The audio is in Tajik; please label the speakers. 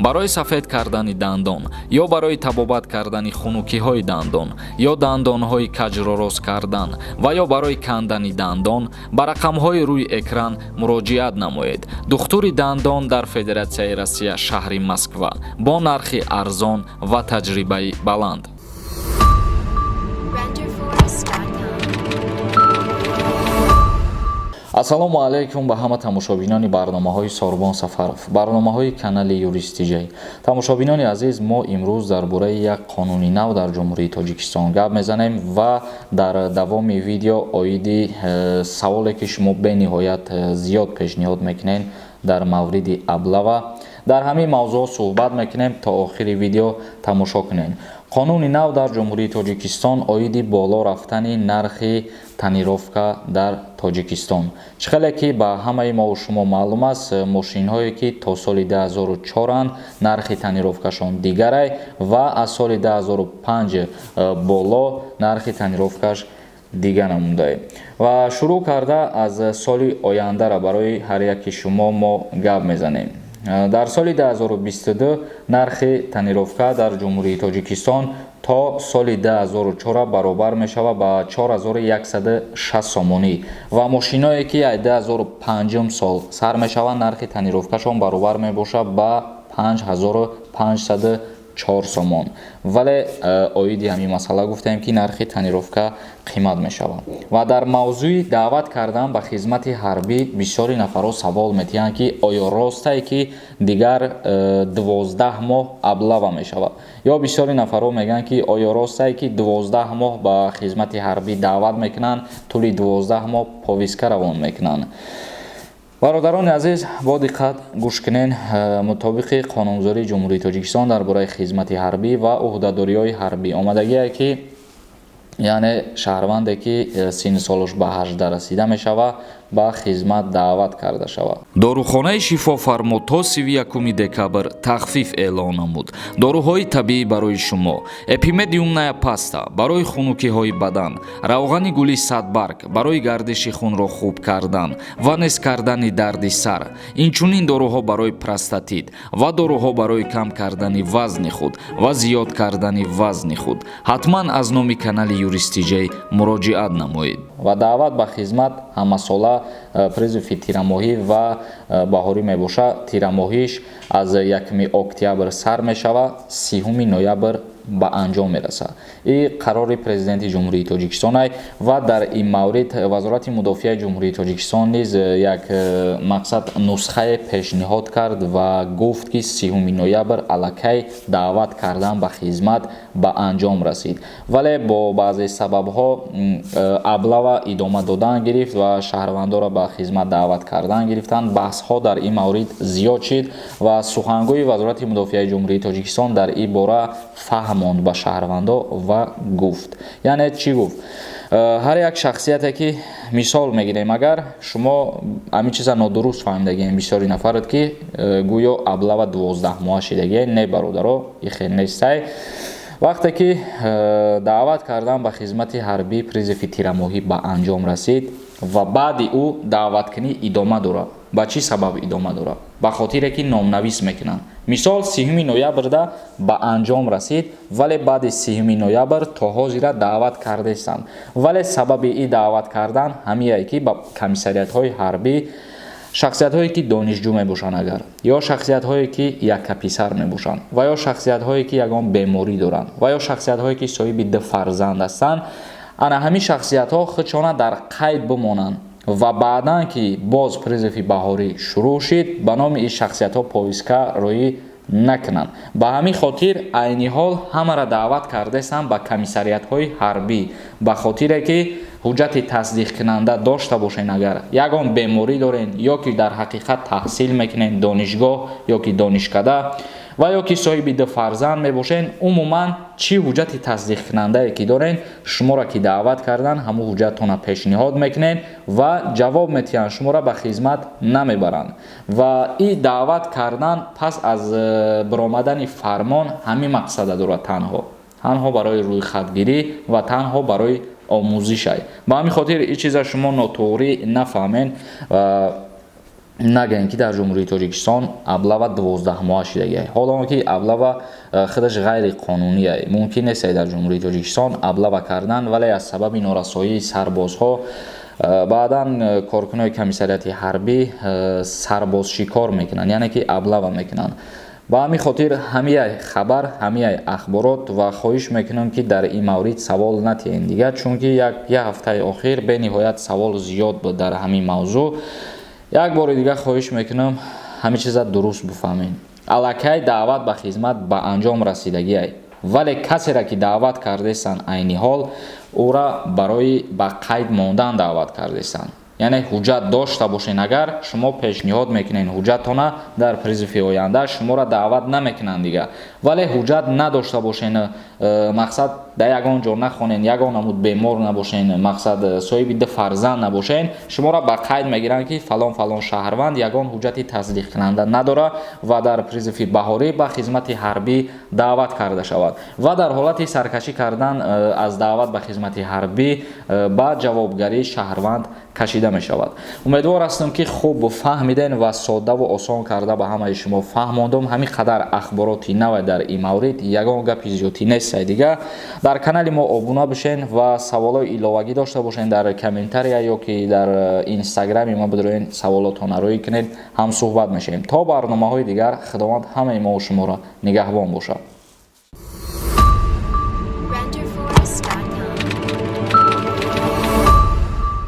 Speaker 1: Барои сафед кардани дандон ё барои табобат кардани хунукиҳои дандон ё дандонҳои каҷро рост кардан ва ё барои кандани дандон ба рақамҳои рӯи экран муроҷиат намоед. Духтури дандон дар Федератсияи Россия, шаҳри Москва, бо нархи арзон ва таҷрибаи баланд.
Speaker 2: Renderforest.com.
Speaker 1: Ассалому алайкум ба ҳама тамошобинони барномаҳои Сорбон Сафаров, барномаҳои канали Юристиҷай. Тамошобинони азиз, мо имрӯз дар бораи як қонуни нав дар Ҷумҳурии Тоҷикистон гап мезанем ва дар давоми видео оиди саволе, ки шумо бениҳоят зиёд пешниҳод мекунед дар мавриди облава, дар ҳамин мавзӯъ суҳбат мекунем. То охири видео тамошо кунед. Қонуни нав дар Ҷумҳурии Тоҷикистон оиди боло рафтани нархи тонировка дар Тоҷикистон. Чӣ хеле ки ба ҳамаи мову шумо маълум аст, мошинҳое, ки то соли 2004-анд, нархи тонировкашон дигарай ва аз соли 2005 боло нархи тонировкаш дига намудае. Ва шурӯъ карда аз соли ояндара барои ҳар яки шумо мо гап мезанем. Дар соли 2022 нархи тонировка дар Ҷумҳурии Тоҷикистон то соли 2004 баробар мешавад ба 4160 сомонӣ ва мошиное, ки аз 2005 сол сар мешаванд, нархи тонировкашон баробар мебошад ба 5504 сомон. Вале оиди ҳамин масъала гуфтем, ки нархи тонировка қимат мешавад. Ва дар мавзӯи даъват кардан ба хизмати ҳарбӣ бисёри нафарҳо савол метиҳанд, ки оё ростае, ки дигар 12 моҳ облава мешавад, ё бисёри нафарҳо мегӯянд, ки оё ростае, ки 12 моҳ ба хизмати ҳарбӣ даъват мекунанд, тӯли 12 моҳ повестка равон мекунанд. Бародарони азиз, бо диққат гӯш кунен. Мутобиқи қонунгузории Ҷумҳурии Тоҷикистон дар бораи хизмати ҳарбӣ ва ӯҳдадориҳои ҳарбӣ омадагие, ки яъне шаҳрванде, ки синни солаш ба 18 расида мешавад, ба хизмат даъват карда шавад. Дорухонаи Шифофармо то 31 декабр тахфиф эълон намуд. Доруҳои табиӣ барои шумо: эпимедиумная паста барои хунукиҳои бадан, равғани гули садбарг барои гардиши хунро хуб кардан ва нест кардани дарди сар, инчунин доруҳо барои простатит ва доруҳо барои кам кардани вазни худ ва зиёд кардани вазни худ. Ҳатман аз номи канали Юристиҷей муроҷиат намоед. Ва даъват ба хизмат ҳамасола призыви тирамоҳӣ ва баҳорӣ мебошад. Тирамоҳиш аз 1 октябр сар мешавад, 30 ноябр ба анҷом мерасад. И қарори Президенти Ҷумҳурии Тоҷикистон ва дар ин маврид Вазорати мудофиаи Ҷумҳурии Тоҷикистон низ як мақсад нусхае пешниҳод кард ва гуфт, ки 30 ноябр аллакай даъват кардан ба хизмат ба анҷом расид, вале бо баъзе сабабҳо облава идома додан гирифт ва шаҳрвандонро ба хизмат даъват кардан гирифтанд. Баҳсҳо дар ин маврид зиёд шид ва сухангӯи Вазорати мудофиаи Ҷумҳурии Тоҷикистон дар ин бора фаҳмонд ба шаҳрвандо ва гуфт, яъне чӣ гуфт? Ҳар як шахсияте, ки мисол мегирем, агар шумо ҳамин чиза нодуруст фаҳмидагием, бисёри нафарат, ки гӯё облава 12 моҳа шидагие. Не, бародаро, ихел нестай. Вақте ки даъват кардан ба хизмати ҳарбӣ, призыви тирамоҳӣ ба анҷом расид ва баъди ӯ даъваткунӣ идома дорад. Ба чӣ сабаб идома дорад? Ба хотире ки номнавис мекунанд. Мисол, 30 ноябрда ба анҷом расид, вале баъди 30 ноябр то ҳозира даъват кардастанд. Вале сабаби и даъват кардан ҳамие, ки ба комиссариятҳои ҳарбӣ шахсиятҳое, ки донишҷӯ мебошанд агар, ё шахсиятҳое, ки яккаписар мебошанд, ва ё шахсиятҳое, ки ягон беморӣ доранд, ва ё шахсиятҳое, ки соҳиби ду фарзанд ҳастанд, ана ҳамин шахсиятҳо худшона дар қайд бимонанд ва баъдан ки боз призыви баҳорӣ шурӯъ шид, ба номи ин шахсиятҳо повестка роӣ накунанд. Ба ҳамин хотир айни ҳол ҳамаро даъват кардастанд ба комиссариятҳои ҳарбӣ, ба хотире ки ҳуҷҷати тасдиқкунанда дошта бошен, агар ягон беморӣ дорен ё ки дар ҳақиқат таҳсил мекунен донишгоҳ ё ки донишкада ва ё ки соҳиби ду фарзанд мебошен. Умуман, чӣ ҳуҷҷати тасдиқкунандае ки дорен, шуморо ки даъват кардан, ҳамун ҳуҷҷатона пешниҳод мекунед ва ҷавоб метиҳанд, шуморо ба хизмат намебаранд. Ва и даъват кардан пас аз баромадани фармон ҳамин мақсада дорад: танҳо барои рӯйхатгирӣ ва танҳо барои омӯзишай. Ба ҳамин хотир ин чиза шумо нотуғрӣ нафаҳмен. Нагӯем, ки дар Ҷумҳурии Тоҷикистон облава 12 моҳа шидагиай, ҳоло он ки облава худаш ғайриқонуние, мумкин нест дар Ҷумҳурии Тоҷикистон облава кардан. Вале аз сабаби норасоии сарбозҳо баъдан коркунони комиссариати ҳарбӣ сарбозшикор мекунанд, яъне ки облава мекунанд. Ба ҳамин хотир ҳамияй хабар, ҳамияй ахборот. Ва хоҳиш мекунам, ки дар ин маврид савол натиҳем дигар, чунки як ҳафтаи охир бениҳоят савол зиёд буд дар ҳамин мавзӯъ. Як бори дигар хоҳиш мекунам, ҳамин чиза дуруст бифаҳмем. Аллакай даъват ба хизмат ба анҷом расидагиай, вале касере ки даъват кардестанд, айни ҳол ӯра барои ба қайд мондан даъват кардестанд. Яъне ҳуҷҷат дошта бошен, агар шумо пешниҳод мекунед ҳуҷҷаттона, дар призыв и оянда шуморо даъват намекунанд дигар. Вале ҳуҷҷат надошта бошен, мақсад, дар ягон ҷо нахонен, ягон намуд бемор набошен, мақсад, соҳиби ду фарзанд набошен, шуморо ба қайд мегиранд, ки фалон фалон шаҳрванд ягон ҳуҷҷати тасдиқкунанда надорад ва дар призыв и баҳорӣ ба хизмати ҳарбӣ даъват карда шавад. Ва дар ҳолати саркашӣ кардан аз даъват ба хизмати ҳарбӣ ба ҷавобгарии шаҳрванд кашида мешавад. Умедвор ҳастам, ки хуб фаҳмиден ва соддаву осон карда ба ҳамаи шумо фаҳмондум. Ҳамин қадар ахбороти наве дар ин маврид, ягон гапи зиёдтӣ нестай дигар. Дар канали мо обуна бишен ва саволҳои иловагӣ дошта бошен, дар комментария ё ки дар инстаграми мо бидроен, саволотона рӯй кунед, ҳам суҳбат мешавем. То барномаҳои дигар, Худованд ҳамаи мо шуморо нигаҳбон бошад.